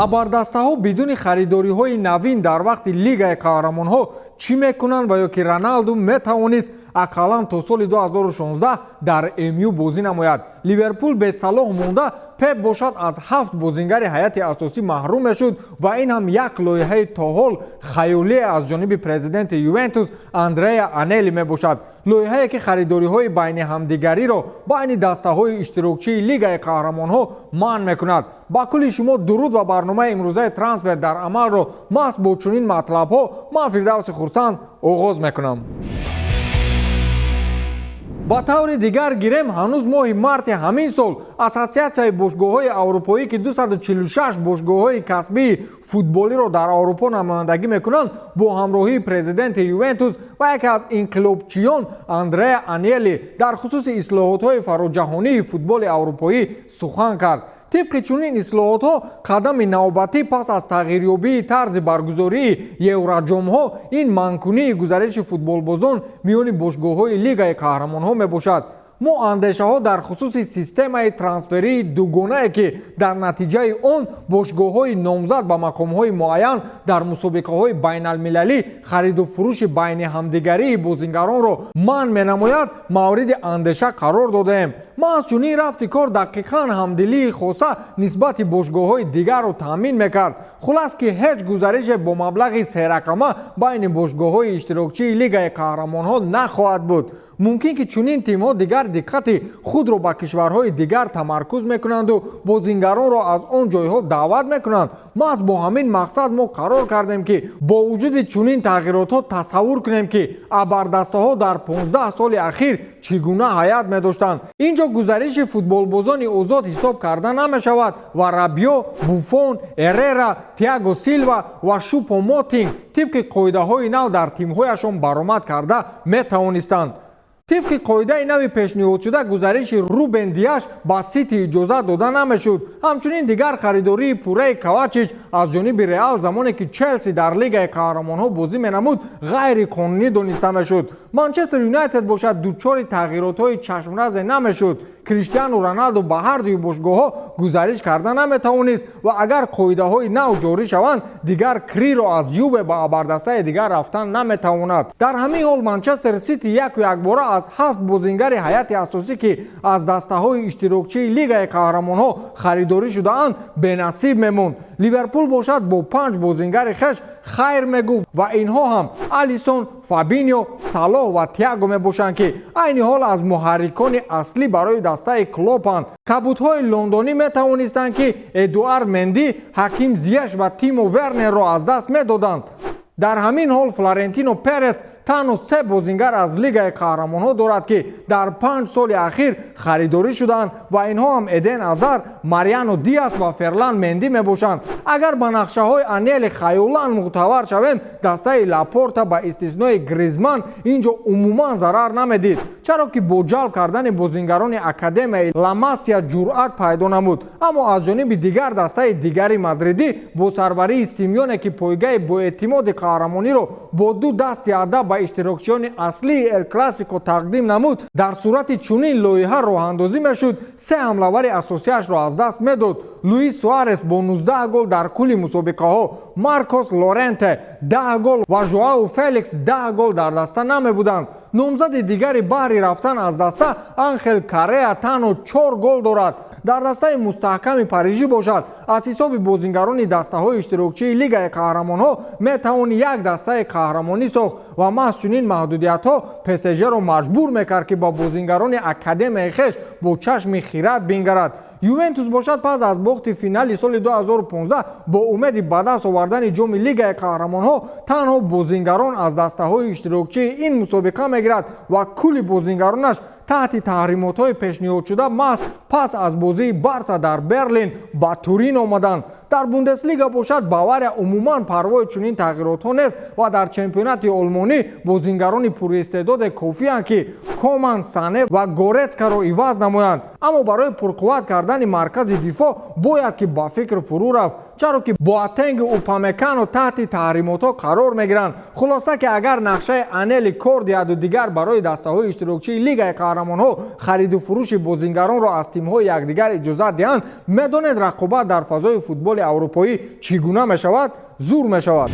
Абардастаҳо бидуни харидориҳои навин дар вақти Лигаи қаҳрамонҳо чӣ мекунанд ва ё ки Роналду метавонист ақаллан то соли 2016 дар МЮ бозӣ намояд? Ливерпул бе Салоҳ монда, Пеп бошад, аз ҳафт бозингари ҳайати асосӣ маҳрум мешуд ва ин ҳам як лоиҳаи то ҳол хаёлие аз ҷониби президенти Ювентус Андреа Анели мебошад, лоиҳае ки харидориҳои байни ҳамдигариро байни дастаҳои иштирокчии Лигаи қаҳрамонҳо манъ мекунад. Ба кулли шумо дуруд ва барномаи имрӯзаи «Трансфер дар амалро» маҳз бо чунин матлабҳо ман, Фирдавси Хурсанд, оғоз мекунам. Ба таври дигар гирем, ҳанӯз моҳи марти ҳамин сол Ассотсиатсияи бошгоҳҳои аврупоӣ, ки 246 бошгоҳҳои касбии футболиро дар Аврупо намояндагӣ мекунанд, бо ҳамроҳии президенти Ювентус ва яке аз инқилобчиён Андреа Анели дар хусуси ислоҳотҳои фароҷаҳонии футболи аврупоӣ сухан кард. Тибқи чунин ислоҳотҳо, қадами навбатӣ пас аз тағйирёбии тарзи баргузории Евроҷомҳо ин манъкунии гузариши футболбозон миёни бошгоҳҳои Лигаи қаҳрамонҳо мебошад. Мо андешаҳо дар хусуси системаи трансферии дугонае, ки дар натиҷаи он бошгоҳҳои номзад ба мақомҳои муайян дар мусобиқаҳои байналмилалӣ хариду фурӯши байни ҳамдигарии бозингаронро манъ менамояд, мавриди андеша қарор додаем. Маҳз чунин рафти кор дақиқан ҳамдилии хоса нисбати бошгоҳҳои дигарро таъмин мекард. Хулас, ки ҳеҷ гузарише бо маблағи серақама байни бошгоҳҳои иштирокчии Лигаи қаҳрамонҳо нахоҳад буд. Мумкин ки чунин тимҳо дигар диққати худро ба кишварҳои дигар тамаркуз мекунанду бозингаронро аз он ҷойҳо даъват мекунанд. Маҳз бо ҳамин мақсад мо қарор кардем, ки бо вуҷуди чунин тағйиротҳо тасаввур кунем, ки абардастаҳо дар 15 соли ахир чӣ гуна ҳайат медоштанд. Ин ҷо гузариши футболбозони озод ҳисоб карда намешавад ва Рабио, Буфон, Эррера, Тиаго Силва ва Шупо Мотинг тибқи қоидаҳои нав дар тимҳояшон баромад карда метавонистанд. Тибқи қоидаи нави пешниҳодшуда, гузариши Рубен Диаш ба Сити иҷозат дода намешуд. Ҳамчунин дигар харидории пурраи Ковачич аз ҷониби Реал, замоне ки Челси дар Лигаи қаҳрамонҳо бозӣ менамуд, ғайриқонунӣ дониста мешуд. Манчестер Юнайтед бошад, дучори тағйиротҳои чашмразе намешуд. Криштиану Роналду ба ҳар дуи бошгоҳҳо гузариш карда наметавонист ва агар қоидаҳои нав ҷорӣ шаванд, дигар Криро аз Юве ба абардастаи дигар рафтан наметавонад. Дар ҳамин ҳол Манчестер Сити яку якбора аз ҳафт бозингари ҳайати асосӣ, ки аз дастаҳои иштирокчии Лигаи қаҳрамонҳо харидорӣ шудаанд, бенасиб мемонд. Ливерпул бошад, бо панҷ бозингари хеш хайр мегуфт ва инҳо ҳам Алисон, Фабиньо, Салоҳ ва Тиаго мебошанд, ки айни ҳол аз муҳаррикони аслӣ барои дастаи Клопанд. Кабудҳои лондонӣ метавонистанд, ки Эдуар Менди, Ҳаким Зиеш ва Тимо Вернерро аз даст медоданд. Дар ҳамин ҳол Флорентино Перес танҳо се бозингар аз Лигаи қаҳрамонҳо дорад, ки дар 5 соли ахир харидорӣ шуданд ва инҳо ҳам Эден Азар, Мариано Диас ва Ферлан Менди мебошанд. Агар ба нақшаҳои Анели хаёлан мӯътабар шавем, дастаи Лапорта ба истиснои Гризман ин ҷо умуман зарар намедид, чаро ки бо ҷалб кардани бозингарони академияи Ламасия ҷуръат пайдо намуд. Аммо аз ҷониби дигар, дастаи дигари мадридӣ бо сарварии Симеоне, ки пойгаи боэътимоди қаҳрамониро бо ду дасти адаб ба иштирокчиёни аслии Эл Классико тақдим намуд, дар сурати чунин лоиҳа роҳандозӣ мешуд, се ҳамлавари асосиашро аз даст медод: Луис Суарес бо 19 гол дар кулли мусобиқаҳо, Маркос Лоренте 10 гол ва Жоау Феликс 10 гол дар даста намебуданд. Номзади дигари баҳри рафтан аз даста, Анхел Кареа, танҳо чор гол дорад. Дар дастаи мустаҳками парижӣ бошад, аз ҳисоби бозингарони дастаҳои иштирокчии Лигаи қаҳрамонҳо метавон як дастаи қаҳрамонӣ сохт ва маҳз чунин маҳдудиятҳо ПСЖро маҷбур мекард, ки ба бозингарони академияи хеш бо чашми хират бингарад. Ювентус бошад, пас аз бохти финали соли 2015 бо умеди ба даст овардани ҷоми Лигаи қаҳрамонҳо танҳо бозингарон аз дастаҳои иштирокчии ин мусобиқа мегирад ва кулли бозингаронаш таҳти таҳримотҳои пешниҳодшуда маҳз пас аз бозии Барса дар Берлин ба Турин омаданд. Дар Бундеслига бошад, Бавария умуман парвои чунин тағйиротҳо нест ва дар чемпионати олмонӣ бозингарони пуристеъдоде кофианд, ки Коман, Сане ва Горецкаро иваз намоянд. Аммо барои пурқувват кардани маркази дифоъ бояд ки ба фикр фурӯ рафт, чаро ки Боатенгу Упамекано таҳти таҳримотҳо қарор мегиранд. Хулоса, ки агар нақшаи Анели кор диҳаду дигар барои дастаҳои иштирокчии Лигаи қаҳрамонҳо хариду фурӯши бозингаронро аз тимҳои тимҳои якдигар иҷозат диҳанд, медонед, рақобат дар фазои футболи аврупоӣ чӣ гуна мешавад? Зур мешавад.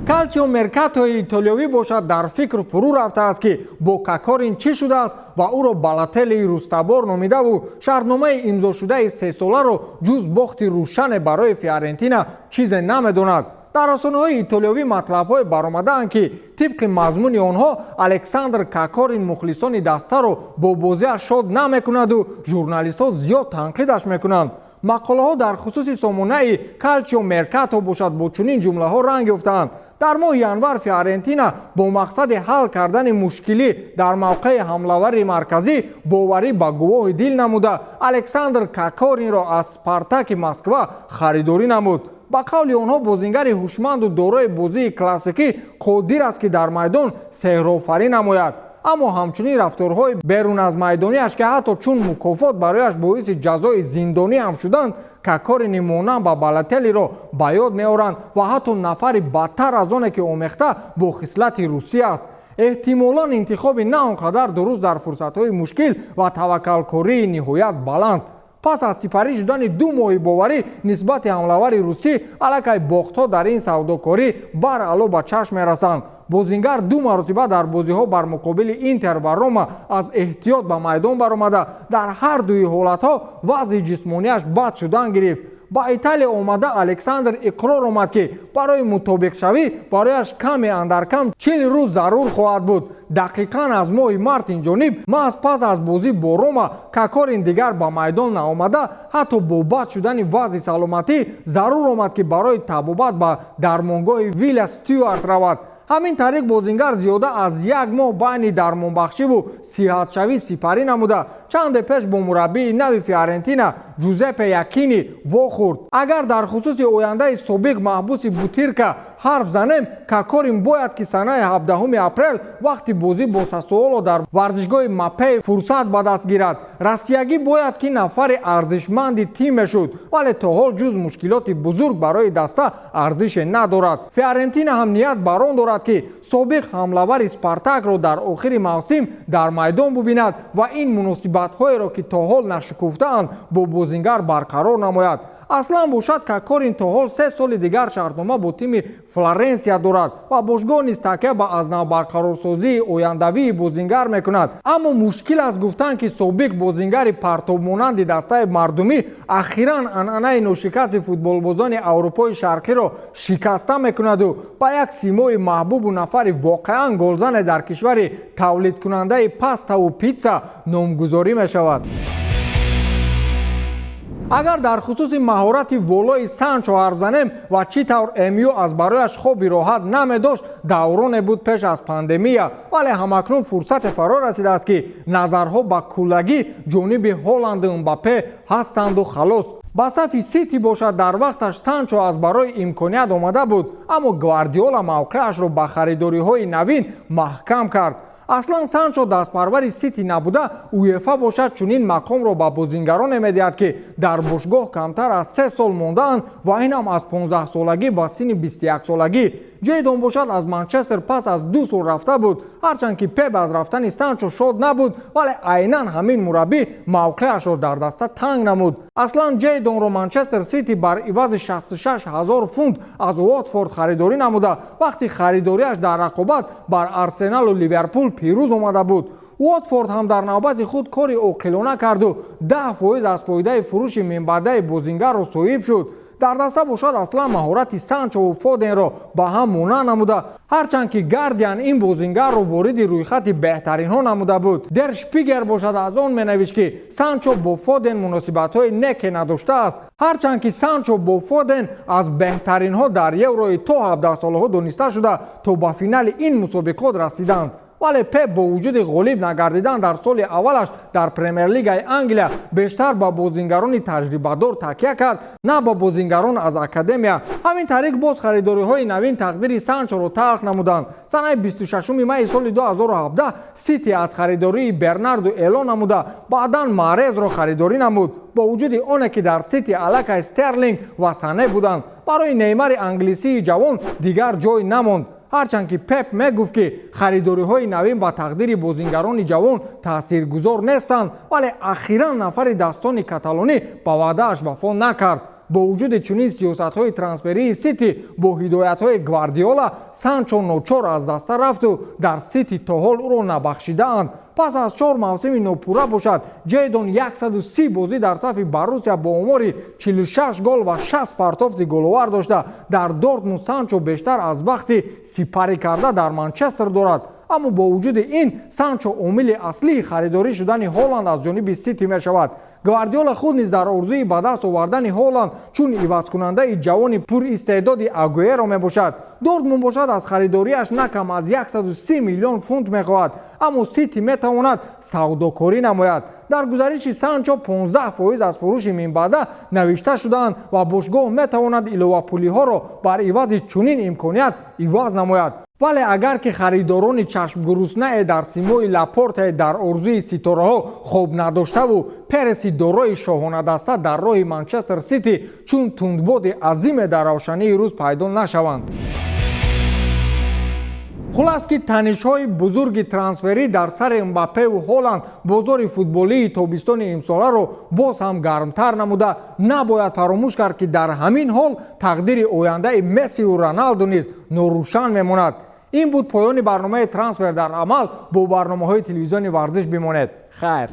Калчио Меркатои итолиёвӣ бошад, дар фикр фурӯ рафтааст, ки бо Кокорин чӣ шудааст ва ӯро Балотеллии рустабор номидаву шартномаи имзошудаи сесоларо ҷуз бохти рӯшане барои Фиорентина чизе намедонад. Дар расонаҳои итолиёвӣ матлабҳое баромадаанд, ки тибқи мазмуни онҳо Александр Кокорин мухлисони дастаро бо бозиаш шод намекунаду журналистҳо зиёд танқидаш мекунанд. Мақолаҳо дар хусуси сомонаи Калчио Меркато бошад, бо чунин ҷумлаҳо ранг ёфтаанд: дар моҳи январ Фиорентина бо мақсади ҳал кардани мушкилӣ дар мавқеи ҳамлавари марказӣ боварӣ ба гувоҳи дил намуда, Александр Кокоринро аз Спартаки Москва харидорӣ намуд. Ба қавли онҳо, бозингари ҳушманду дорои бозии классикӣ қодир аст, ки дар майдон сеҳрофарӣ намояд, аммо ҳамчунин рафторҳои берун аз майдониаш, ки ҳатто чун мукофот барояш боиси ҷазои зиндонӣ ҳам шуданд, Кокорини монанд ба Балотеллиро ба ёд меоранд ва ҳатто нафари бадтар аз оне, ки омехта бо хислати русӣ аст. Эҳтимолан, интихоби на он қадар дуруст дар фурсатҳои мушкил ва таваккалкории ниҳоят баланд. Пас аз сипарӣ шудани 2 моҳи боварӣ нисбати ҳамлавари русӣ, аллакай бохтҳо дар ин савдокорӣ бараъло ба чашм мерасанд. Бозингар ду маротиба дар бозиҳо бар муқобили Интер ва Рома аз эҳтиёт ба майдон баромада, дар ҳар дуи ҳолатҳо вазъи ҷисмонияш бад шудан гирифт. Ба Италия омада, Александр иқрор омад, ки барои мутобиқшавӣ барояш каме андаркам 40 рӯз зарур хоҳад буд. Дақиқан аз моҳи март инҷониб, маҳз пас аз бозӣ бо Рома, Кокорин дигар ба майдон наомада, ҳатто бо бад шудани вазъи саломатӣ зарур омад, ки барои табобат ба дармонгоҳи Вилла Стюарт равад. Ҳамин тариқ, бозингар зиёда аз як моҳ байни дармонбахшиву сиҳатшавӣ сипарӣ намуда, чанде пеш бо мураббии нави Фиорентина Ҷузеппе Якини вохӯрд. Агар дар хусуси ояндаи собиқ маҳбуси Бутирка ҳарф занем, Кокорин бояд, ки санаи 17 апрел вақти бозӣ бо Сасуоло дар варзишгоҳи Маппей фурсат ба даст гирад. Россиягӣ бояд, ки нафари арзишманди тим мешуд, вале то ҳол ҷуз мушкилоти бузург барои даста арзише надорад. Фиорентина ҳам ният бар он дорад, ки собиқ ҳамлавари Спартакро дар охири мавсим дар майдон бубинад ва ин муносибатҳоеро, ки то ҳол нашукуфтаанд, бо бозингар барқарор намояд. Аслан бошад, Кокорин то ҳол 3 соли дигар шартнома бо тими Флоренсия дорад ва бошгоҳ низ такя ба аз нав барқарорсозии ояндавии бозингар мекунад. Аммо мушкил аст гуфтан, ки собиқ бозингари партобмонанди дастаи мардумӣ ахиран анъанаи ношикасти футболбозони Аврупои Шарқиро шикаста мекунаду ба як симои маҳбубу нафари воқеан голзане дар кишвари тавлидкунандаи паставу питса номгузорӣ мешавад. Агар дар хусуси маҳорати волои Санчо ҳарф занем ва чӣ тавр МЮ аз барояш хоби роҳат намедошт, давроне буд пеш аз пандемия, вале ҳамакнун фурсате фаро расидааст, ки назарҳо ба куллагӣ ҷониби Ҳоланду Мбаппе ҳастанду халос. Ба сафи Сити бошад, дар вақташ Санчо аз барои имконият омада буд, аммо Гвардиола мавқеашро ба харидориҳои навин маҳкам кард. Аслан Санчо дастпарвари Сити набуда, УЕФА бошад, чунин мақомро ба бозингароне медиҳад, ки дар бошгоҳ камтар аз 3 сол мондаанд ва ин ҳам аз 15-солагӣ ба синни 21-солагӣ. Ҷейдон бошад, аз Манчестер пас аз 2 сол рафта буд. Ҳарчанд ки Пеп аз рафтани Санчо шод набуд, вале айнан ҳамин мураббӣ мавқеашро дар даста танг намуд. Аслан Ҷейдонро Манчестер Сити бар ивази 66 ҳазор фунт аз Уотфорд харидорӣ намуда, вақти харидориаш дар рақобат бар Арсеналу Ливерпул пирӯз омада буд. Уотфорд ҳам дар навбати худ кори оқилона карду 10% аз фоидаи фурӯши минбаъдаи бозингарро соҳиб шуд. Дар даста бошад, аслан маҳорати Санчову Фоденро ба ҳам монанд намуда, ҳарчанд ки Гардиан ин бозингарро вориди рӯйхати беҳтаринҳо намуда буд. Дер Шпигер бошад, аз он менавишт, ки Санчо бо Фоден муносибатҳои неке надоштааст. Ҳарчанд ки Санчо бо Фоден аз беҳтаринҳо дар Еврои то 17 солаҳо дониста шуда, то ба финали ин мусобиқот расиданд, вале Пеп бо вуҷуди ғолиб нагардидан дар соли аввалаш дар Премер-лигаи Англия бештар ба бозингарони таҷрибадор такя кард, на ба бозингарон аз академия. Ҳамин тариқ, боз харидориҳои навин тақдири Санчоро талх намуданд. Санаи 26 майи соли 2017 Сити аз харидории Бернарду эълон намуда, баъдан Маърезро харидорӣ намуд. Бо вуҷуди оне ки дар Сити аллакай Стерлинг ва Сане буданд, барои Неймари англисии ҷавон дигар ҷой намонд. Ҳарчанд ки Пеп мегуфт, ки харидориҳои навин ба тақдири бозингарони ҷавон таъсиргузор нестанд, вале ахиран нафари дастони каталонӣ ба ваъдааш вафо накард. Бо вуҷуди чунин сиёсатҳои трансферии Сити бо ҳидоятҳои Гвардиола, Санчо ночор аз даста рафту дар Сити то ҳол ӯро набахшидаанд. Пас аз 4 мавсими нопурра бошад, Ҷейдон 130 бозӣ дар сафи Боруссия бо омори 46 гол ва 60 партофти головар дошта. Дар Дортмунд Санчо бештар аз вақти сипарӣ карда дар Манчестер дорад. Аммо бо вуҷуди ин, Санчо омили аслии харидорӣ шудани Ҳоланд аз ҷониби Сити мешавад. Гвардиола худ низ дар орзуи ба даст овардани Ҳоланд чун ивазкунандаи ҷавони пуристеъдоди Агуэро мебошад. Дортмунд бошад, аз харидориаш на кам аз 130 миллион фунт мехоҳад, аммо Сити метавонад савдокорӣ намояд. Дар гузариши Санчо 15% аз фурӯши минбаъда навишта шудаанд ва бошгоҳ метавонад иловапулиҳоро бар ивази чунин имконият иваз намояд. Вале агар ки харидорони чашмгуруснае дар симои Лапортае дар орзуи ситораҳо хоб надоштаву Переси дорои шоҳонадаста дар роҳи Манчестер Сити чун тундбоди азиме дар равшании рӯз пайдо нашаванд. Хулас ки танишҳои бузурги трансферӣ дар сари Мбаппеву Ҳоланд бозори футболии тобистони имсоларо боз ҳам гармтар намуда, набояд фаромӯш кард, ки дар ҳамин ҳол тақдири ояндаи Мессиву Роналду низ норӯшан мемонад. Ин буд поёни барномаи «Трансфер дар амал». Бо барномаҳои телевизиони «Варзиш» бимонед. Хайр.